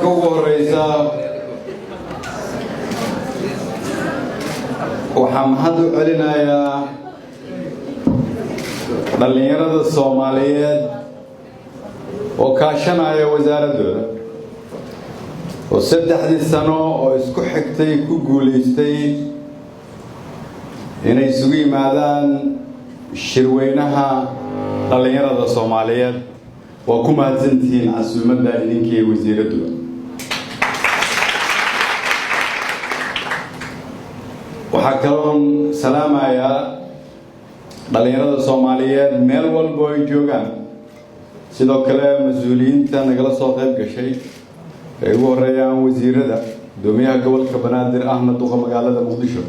Marka ugu horeysa, waxaan mahad u celinayaa dhallinyarada Soomaaliyeed oo kaashanaya wasaaraddooda, oo 3dii sano oo isku xigtay ku guulaystay inay isugu yimaadaan shirweynaha dhallinyarada Soomaaliyeed. Waa ku mahadsantihiin casuumadda idinkii wasiiradduba. Waxaa kaloon salaamayaa dhallinyarada Soomaaliyeed meel walbo ay joogaan, sidoo kale mas-uuliyiinta nagala soo qayb gashay, ay ugu horeeyaan wasiirada, guddoomiyaha gobolka Banaadir ahna duqa magaalada Muqdisho,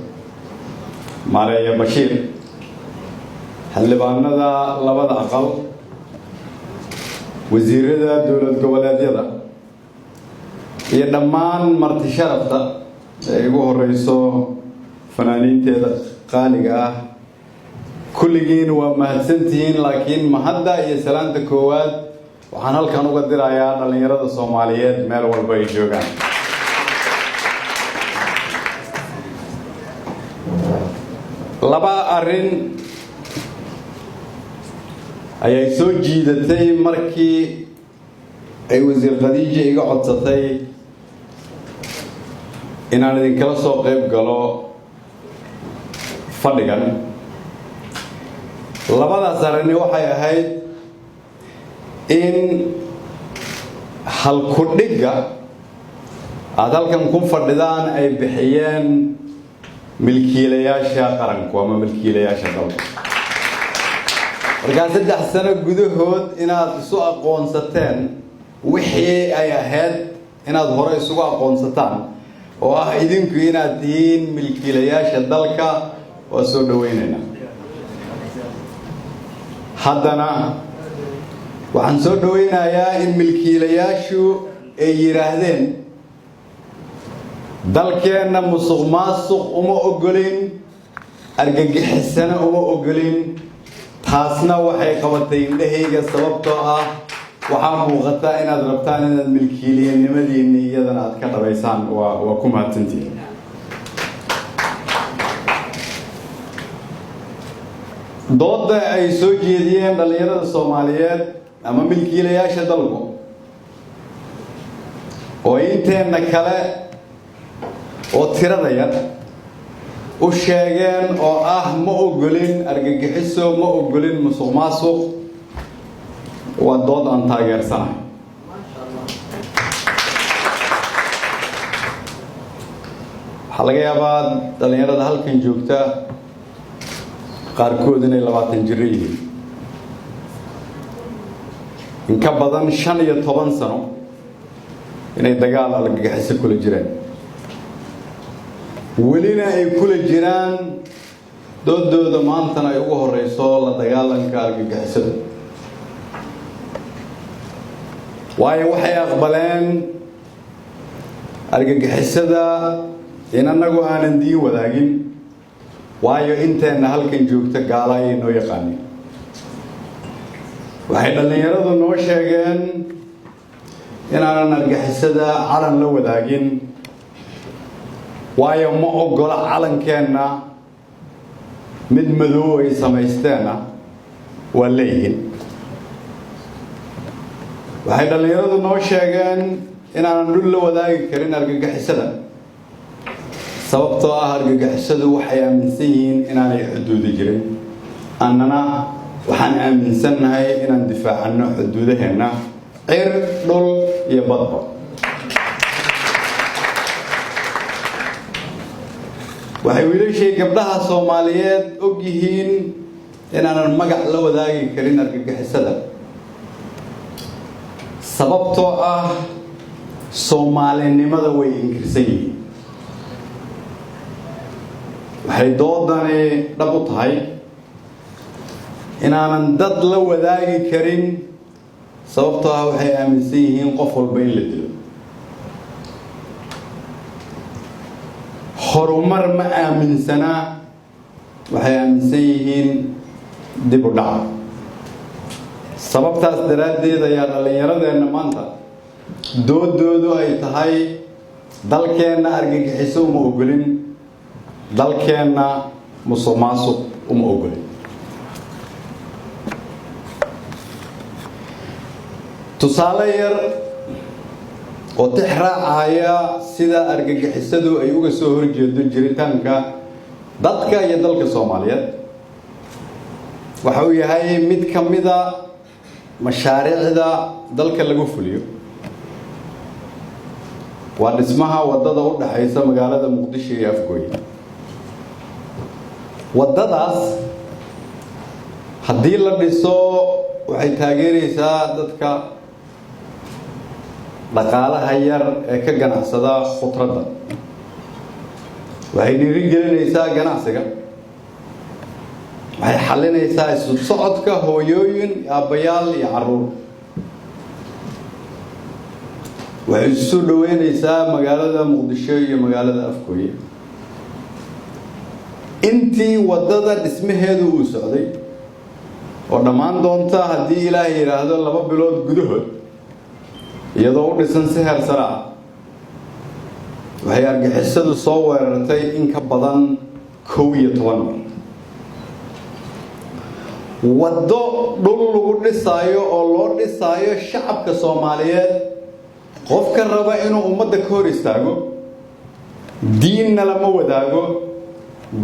Maareeye Bashiir, xildhibaanada labada aqal, wasiirada dowlad goboleedyada iyo dhammaan marti sharafta ee ugu horeyso fanaaniinteeda qaaliga ah. Kulligiin waa mahadsantihiin, laakiin mahadda iyo salaanta koowaad waxaan halkan uga dirayaa dhallinyarada Soomaaliyeed meel walba ay joogaan. Laba arrin ayay soo jiidatay markii ay Wasiir Khadiija iga codsatay inaan idinkala soo qayb galo fadhigan. Labadaas arrini waxay ahayd in halku-dhigga aada halkan ku fadhidaan ay bixiyeen milkiilayaasha qaranku ama milkiilayaasha dalka. Markaa 3 sano gudahood inaad isu aqoonsateen wixii ay ahayd inaad hore isugu aqoonsataan, oo ah idinku inaad tihiin milkiilayaasha dalka, waa soo dhaweynaynaa. Haddana waxaan soo dhaweynayaa in milkiilayaashu ay yidhaahdeen: dalkeenna musuq maasuq uma ogolin, argagixisana uma ogolin. Taasna waxay qabatay indhahayga, sababtoo ah waxaa muuqata inaad rabtaan inaad milkiiliyanimadiinni iyadana aad ka dhabaysaan. Waa ku mahadsantihin. Doodda ay soo jeediyeen dhallinyarada Soomaaliyeed ama milkiilayaasha dalku, oo inteenna kale oo tirada yar u sheegeen, oo ah ma ogolin argagixiso, ma ogolin musuq maasuq, waa dood aan taageersanahay. Waxaa laga yaabaa dhallinyarada halkan joogta qaarkood inay 20 jiro yihiin. In ka badan 15 sano inay dagaal argagixiso kula jireen, welina ay kula jiraan. Doodooda maantana ay ugu horeyso la dagaalanka argagixisada, waayo waxay aqbaleen argagixisada in annagu aanan diin wadaagin, waayo inteenna halkan joogta gaala ayay noo yaqaanin. Waxay dhallinyaradu noo sheegeen inaanan argagixisada calan la wadaagin, waayo ma oggola calankeenna, mid madow ay samaysteenna waa leeyihiin. Waxay dhallinyaradu noo sheegeen inaanan dhul la wadaagi karin argagixisada, sababtoo ah argagixisadu waxay aaminsan yihiin inaanay xuduudi jirin, annana waxaan aaminsannahay inaan difaacanno xuduudaheenna cir, dhul iyo badba. Waxay wiilashii gabdhaha Soomaaliyeed og yihiin inaanan magac la wadaagi karin argagixisada, sababtoo ah Soomaalinimada way inkirsan yihiin. Waxay doodani dhab u tahay inaanan dad la wadaagi karin, sababtoo ah waxay aaminsan yihiin qof walba in la dilo. Horumar ma aaminsanaa, waxay aaminsan yihiin dib u dhaca. Sababtaas daraaddeed ayaa dhallinyaradeenna maanta Doodoodu ay tahay dalkeenna argagixiso uma ogolin, dalkeenna musuq maasuq uma ogolin. Tusaale yar oo tix raacaya sida argagixisadu ay uga soo horjeedo jiritaanka dadka iyo dalka Soomaaliyeed waxa uu yahay mid ka mida mashaariicda dalka lagu fuliyo, waa dhismaha waddada u dhaxaysa magaalada Muqdisho iyo Afgooye. Waddadaas haddii la dhiso waxay taageeraysaa dadka dhaqaalaha yar ee ka ganacsada khudradda, waxay dhiirigelinaysaa ganacsiga, waxay xalinaysaa isu socodka hooyooyin, aabbayaal iyo carruur, waxay isu soo dhaweynaysaa magaalada Muqdisho iyo magaalada Afgooye. Intii waddada dhismaheedu uu socday, oo dhammaan doonta haddii Ilaahay yidhaahdo 2 bilood gudahood, iyadoo u dhisan si heer sare ah, waxay argixisadu soo weerartay in ka badan 11 mar. Waddo dhul lagu dhisaayo oo loo dhisaayo shacabka Soomaaliyeed, qofka raba inuu ummadda ka hor istaago, diinna lama wadaago,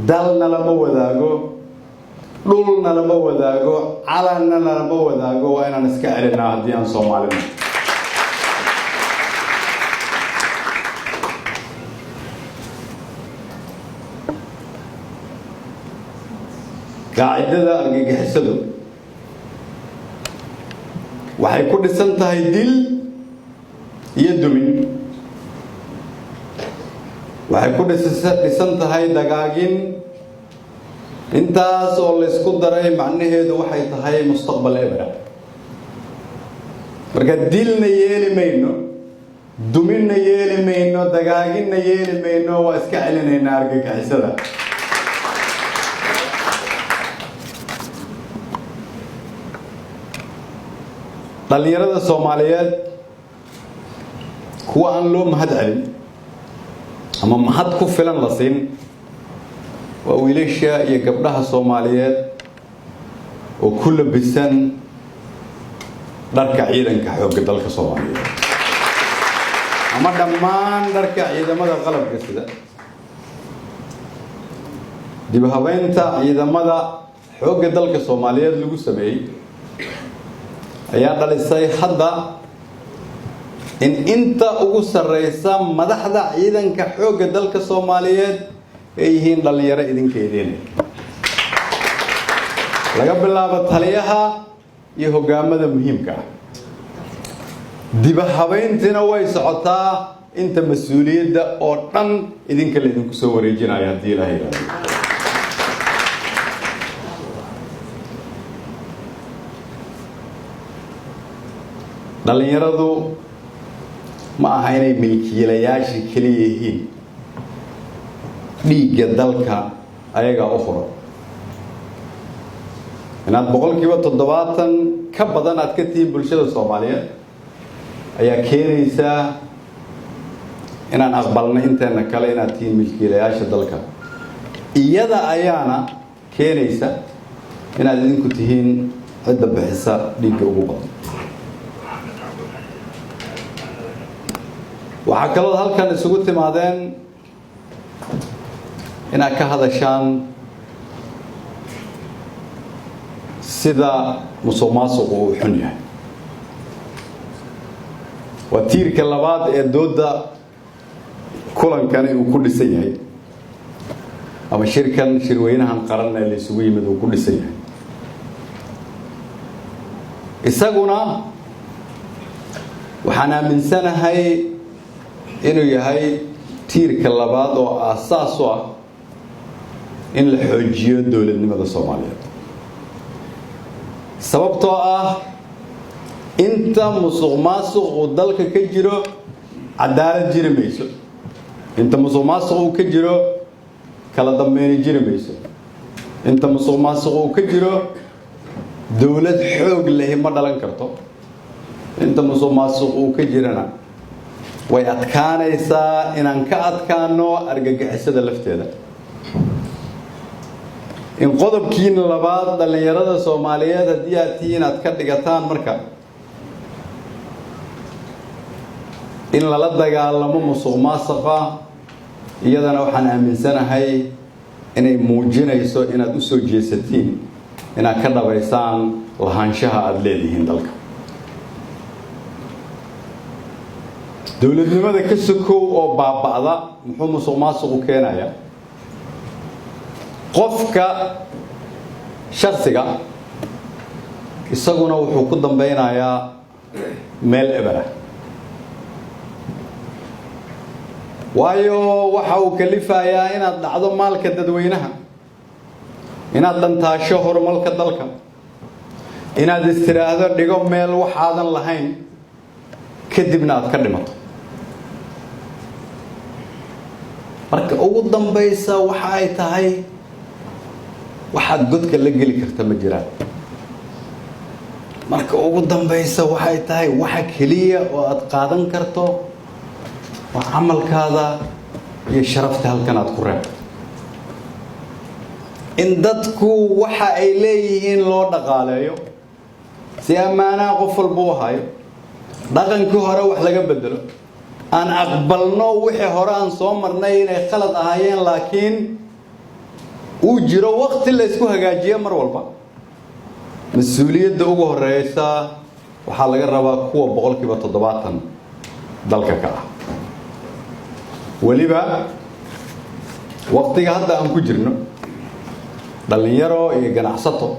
dalna lama wadaago, dhulna lama wadaago, calanna lama wadaago, waa inaan iska celinaa haddii aan Soomaalina. Qaacidada argagixisadu waxay ku dhisan tahay dil iyo dumin, waxay ku dhisan tahay dagaagin. Intaas oo laysku daray macnaheedu waxay tahay mustaqbal ebera. Marka dilna yeeli mayno, duminna yeeli mayno, dagaaginna yeeli mayno, waa iska celinaynaa argagixisada. Dhallinyarada Soomaaliyeed, kuwa aan loo mahad celin ama mahad ku filan la siin waa wiilasha iyo gabdhaha Soomaaliyeed oo ku labisan dharka ciidanka xoogga dalka Soomaaliyeed ama dhammaan dharka ciidamada qalabka sida. Dib habeynta ciidamada xoogga dalka Soomaaliyeed lagu sameeyey ayaa dhalisay hadda in inta ugu sarreysa madaxda ciidanka xoogga dalka Soomaaliyeed ay yihiin dhallinyaro idinkeediina, laga bilaabo taliyaha iyo hoggaamada muhiimka ah. Dibahabayntiina way socotaa inta mas-uuliyadda oo dhan idinka laydinku soo wareejinayo haddii Ilaha yidhahdo. Dhallinyaradu ma aha inay milkiilayaasha keliya yihiin, dhiigga dalka ayagaa u furan. Inaad 70% ka badan aad ka tihiin bulshada Soomaaliyeed ayaa keenaysaa inaan aqbalnay inteena kale inaad tihiin milkiilayaasha dalka. Iyada ayaana keenaysa inaad idinku tihiin cidda bixisa dhiigga ugu badan. Waxaa kaloo halkan isugu timaadeen inaad ka hadashaan sida musuq maasuqu uu xun yahay. Waa tiirka labaad ee doodda kulankani uu ku dhisan yahay ama shirkan shirweynahan qaran ee la isugu yimid uu ku dhisan yahay. Isaguna waxaan aaminsanahay inuu yahay tiirka labaad oo aasaas u ah in la xoojiyo dowladnimada Soomaaliyeed, sababtoo ah inta musuq maasuq uu dalka ka jiro cadaalad jiri mayso, inta musuq maasuq uu ka jiro kala dambeyni jiri mayso, inta musuq maasuq uu ka jiro dowlad xoog lehi ma dhalan karto. Inta musuq maasuq uu ka jirana, way adkaanaysaa inaan ka adkaano argagixisada lafteeda. In qodobkiina labaad, dhallinyarada Soomaaliyeed haddii aad tihiin, aad ka dhigataan marka in lala dagaalamo musuq maasuqa, iyadana waxaan aaminsanahay inay muujinayso inaad u soo jeesatiin inaad ka dhabaysaan lahaanshaha aada leedihiin dalka. Dowladnimada ka sokow oo baaba'da, muxuu musuq maasuqu keenayaa? Qofka shaksiga isaguna wuxuu ku dambeynayaa meel ebera, waayo waxa uu kalifayaa inaad dhacdo maalka dadweynaha, inaad dhantaasho horumarka dalka, inaad istiraahdo dhigo meel waxaadan lahayn, kadibna aad ka dhimato. Marka ugu dambaysa waxa ay tahay, waxaad godka la geli karta ma jiraan. Marka ugu dambaysa waxay tahay, waxa keliya oo aad qaadan karto waa camalkaada iyo sharafta halkan aad ku reebto. In dadku waxa ay leeyihiin loo dhaqaaleeyo si ammaanaha qof walba u hayo, dhaqankii hore wax laga bedelo, aan aqbalno wixii hore aan soo marnay inay khalad ahaayeen, laakiin uu jiro waqti la isku hagaajiyo. Mar walba mas-uuliyadda ugu horeysa waxaa laga rabaa kuwa 70% dalka ka ah. Weliba waqtiga hadda aan ku jirno, dhallinyaro iyo ganacsato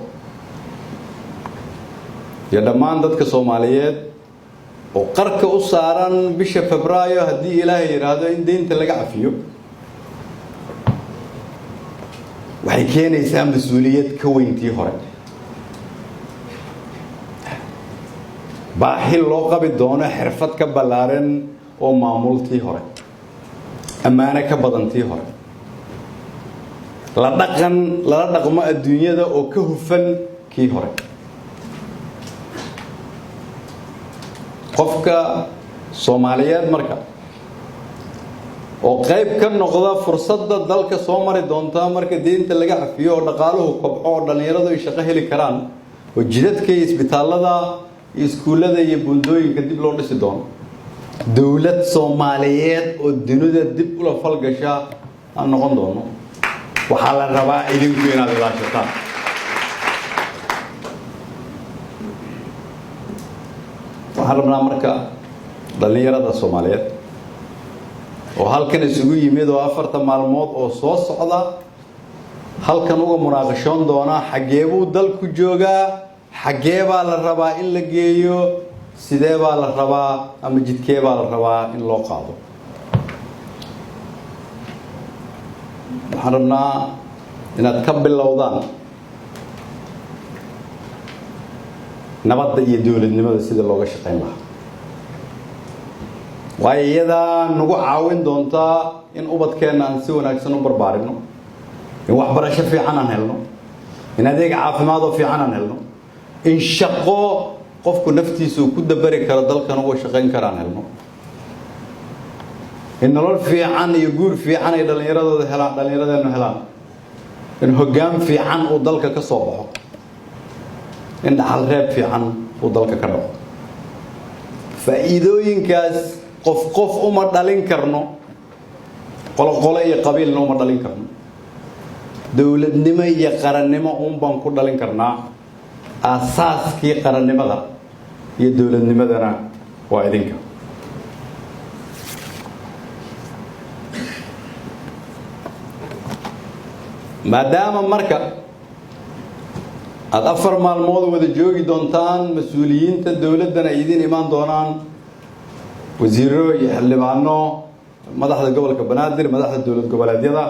iyo dhammaan dadka Soomaaliyeed oo qarka u saaran bisha Febraayo, haddii Ilaahay yidhaahdo, in deynta laga cafiyo, waxay keenaysaa mas-uuliyad ka weyntii hore, baahi loo qabi doono xirfad ka ballaaran oo maamultii hore, ammaano ka badantii hore, la dhaqan lala dhaqmo adduunyada oo ka hufan kii hore. Qofka Soomaaliyeed marka oo qayb ka noqda fursadda dalka soo mari doonta marka deynta laga cafiyo oo dhaqaaluhu kobco oo dhallinyaradu ay shaqo heli karaan oo jidadka iyo isbitaallada iyo iskuullada iyo buundooyinka dib loo dhisi doono, dowlad Soomaaliyeed oo dunida dib ula falgasha aan noqon doono, waxaa la rabaa idinku inaad ilaashataan. Waxaan rabnaa marka dhallinyarada Soomaaliyeed oo halkan isugu yimid oo 4ta maalmood oo soo socda halkan uga munaaqashoon doonaa xaggee buu dalku joogaa, xaggee baa la rabaa in la geeyo, sidee baa la rabaa ama jidkee baa la rabaa in loo qaado. Waxaan rabnaa inaad ka bilowdaan nabadda iyo dowladnimada sida looga shaqayn lahaa, waayo iyadaa nagu caawin doontaa in ubadkeenna aan si wanaagsan u barbaarino, in waxbarasho fiican aan helno, in adeeg caafimaad oo fiican aan helno, in shaqo qofku naftiisa uu ku dabari karo dalkan uga shaqayn kara aan helno, in nolol fiican iyo guur fiican ay dhallinyaradooda helaan, dhallinyaradeennu helaan, in hoggaan fiican uu dalka ka soo baxo, in dhaxal reeb fiican uu dalka ka dhaco. Faa'iidooyinkaas qof qof uma dhalin karno, qoloqolo iyo qabiilna uma dhalin karno, dowladnimo iyo qarannimo uun baan ku dhalin karnaa. Aasaaskii qarannimada iyo dowladnimadana waa idinka. Maadaama marka aada 4 maalmood wada joogi doontaan, mas-uuliyiinta dowladdana ay idiin imaan doonaan, wasiiro iyo xildhibaano, madaxda gobolka Banaadir, madaxda dowlad goboleedyada,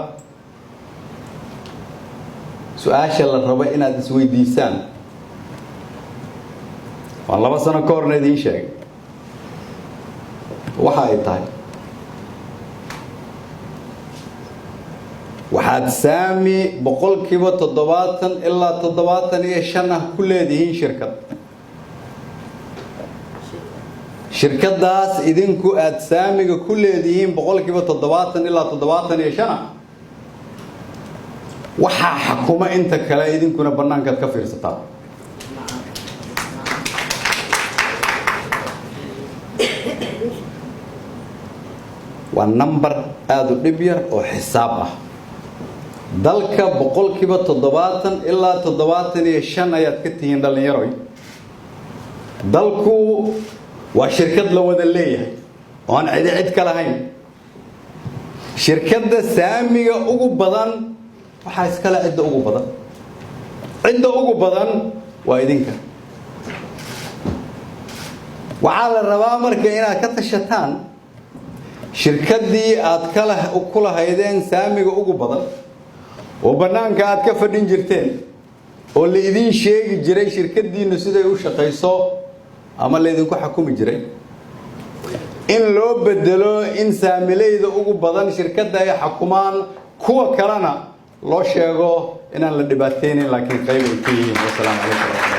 su-aasha la rabo inaad isweydiisaan, waan 2 sano ka horna idiin sheegay, waxa ay tahay: waxaad saami 70% ilaa 75 ah ku leedihiin shirkad. Shirkaddaas idinku aada saamiga ku leedihiin 70% ilaa 75 waxaa xakuma inta kale, idinkuna bannaankaad ka fiirsataan. Waa number aada u dhib yar oo xisaab ah. Dalka 70% ilaa 75 ayaad ka tihiin, dhallinyaroy. Dalku waa shirkad la wada leeyahay oo aan cidi cid ka lahayn. Shirkadda saamiga ugu badan waxaa iskale cidda ugu badan. Cidda ugu badan waa idinka. Waxaa la rabaa marka inaad ka tashataan shirkaddii aad kala ku lahaydeen saamiga ugu badan, oo bannaanka aad ka fadhin jirteen, oo la idiin sheegi jiray shirkaddiinnu siday u shaqayso ama laydinku xakumi jiray, in loo bedelo in saamileyda ugu badan shirkadda ay xakumaan, kuwa kalena loo sheego inaan la dhibaateynayn, laakiin qayb ay ka yihiin. Wasalaamu calaykum waraxmatullah.